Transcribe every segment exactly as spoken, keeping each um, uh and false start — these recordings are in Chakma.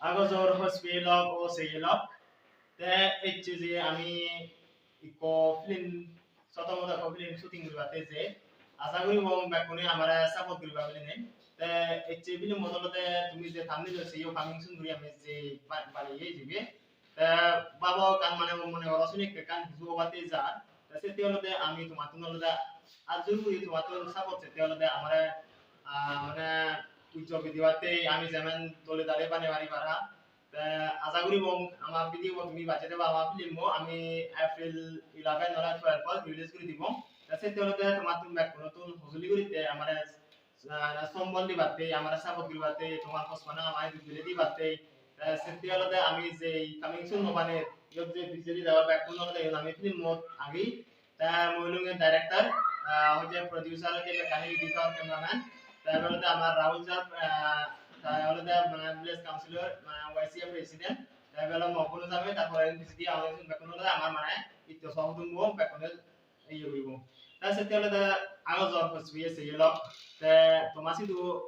Agojor hospital o seyelok. Te ecche je ami ikko film, soto moto ikko film shooting guribatte je, aja guribong bekkune amare support guriba bilinei. Te ecche film ot olode tumi je thumbnail o seyo, coming soon guri ami je ba-, baneye jibe. Te babo ekkan mane mone goro sini ekkan hissu obatte jar. Te sette olode ami tomattun olode ajjur guri tomattun support sette olode amare, ah, mane ujjo bidibatte ami jemen dole dale bane pari para. Te aja guribong ama video bo tumi bajje deba, ama film bo ami April eleven ore twelve ot release guri dibong. Te sette olode tomattun bekkunottun hojoli guri te amare, ah, sombol dibatte, amare support guribatte, tomar hochpana amare duk dile dibatte. Te sette olode ami je coming soon no bane, iyot je bijedi degor bekkun olode iyot ami film ot agi. Te mui olode director, ah, hoide producer, hoide mekkani editor, cameraman. Te olode amar Rahul sir, ah, te olode mane village councilor, mane Y C A president. Te olode mo ghoro jabe, tarpore pijedi amar bekkun olode amar mane itto sohudumbo bekkune iye guribo. Te sette olode agojor hospital seyelok. Te toma sidu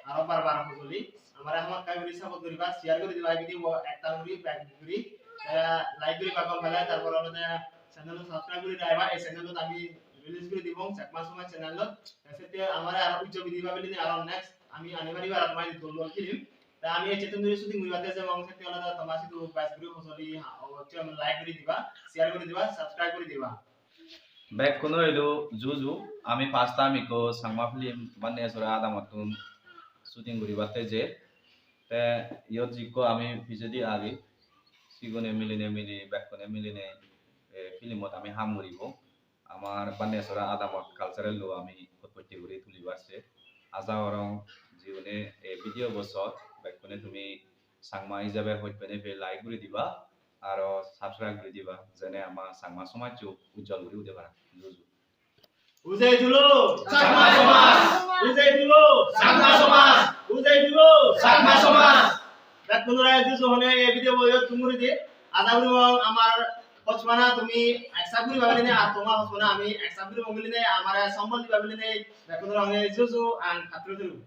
aro bar bar hojoli. Amare hamakkai guri support guriba, share guri diba ei video bo ektal guri, bek guri. Te like guriba gom pele, tarpor olode channel subscribe guri raiba, ei channel ot ami release guri dibong, Chakma Somaj channel ot. Te sette amare aro ujjo video bilinei aro next ami ani paribar tomar dol dol film. Te ami ecche tun guri shooting guribatte jebong, sette olode toma sidu bek guri hojoli, ha, obossoi like guri diba, share guri diba, subscribe guri diba. Bekkuno idu juju, ami first time ikko Changma film Banneya Sora adamottun shooting guribatte jer. Te iyot jikko ami pijedi agi, sigune milinei mili, bekkune milinei, eh, filmot ami ham guribo. Amar Banneya Sora adamot cultural lo ami potpotte guri tulibar ser. Aja gorong jigune ei video bo sor, bekkune tumi Changma ijebe hojpene pei like guri diba, aro subscribe guri diba, jene ama Changma somajcho ujjol guri ude para. Juju. Ujei tulo! Chakma somaj! Ujei tulo! Chakma somaj! Ujei tulo! Chakma somaj! Bekkunore juju hone ei video bo iyot thum guri di. Aja guribong amar hochpana tumi accept guriba bilinei, ar toma hochpana ami accept guribong bilinei, amare sombol diba bilinei, bekkunore hone juju and patro turu.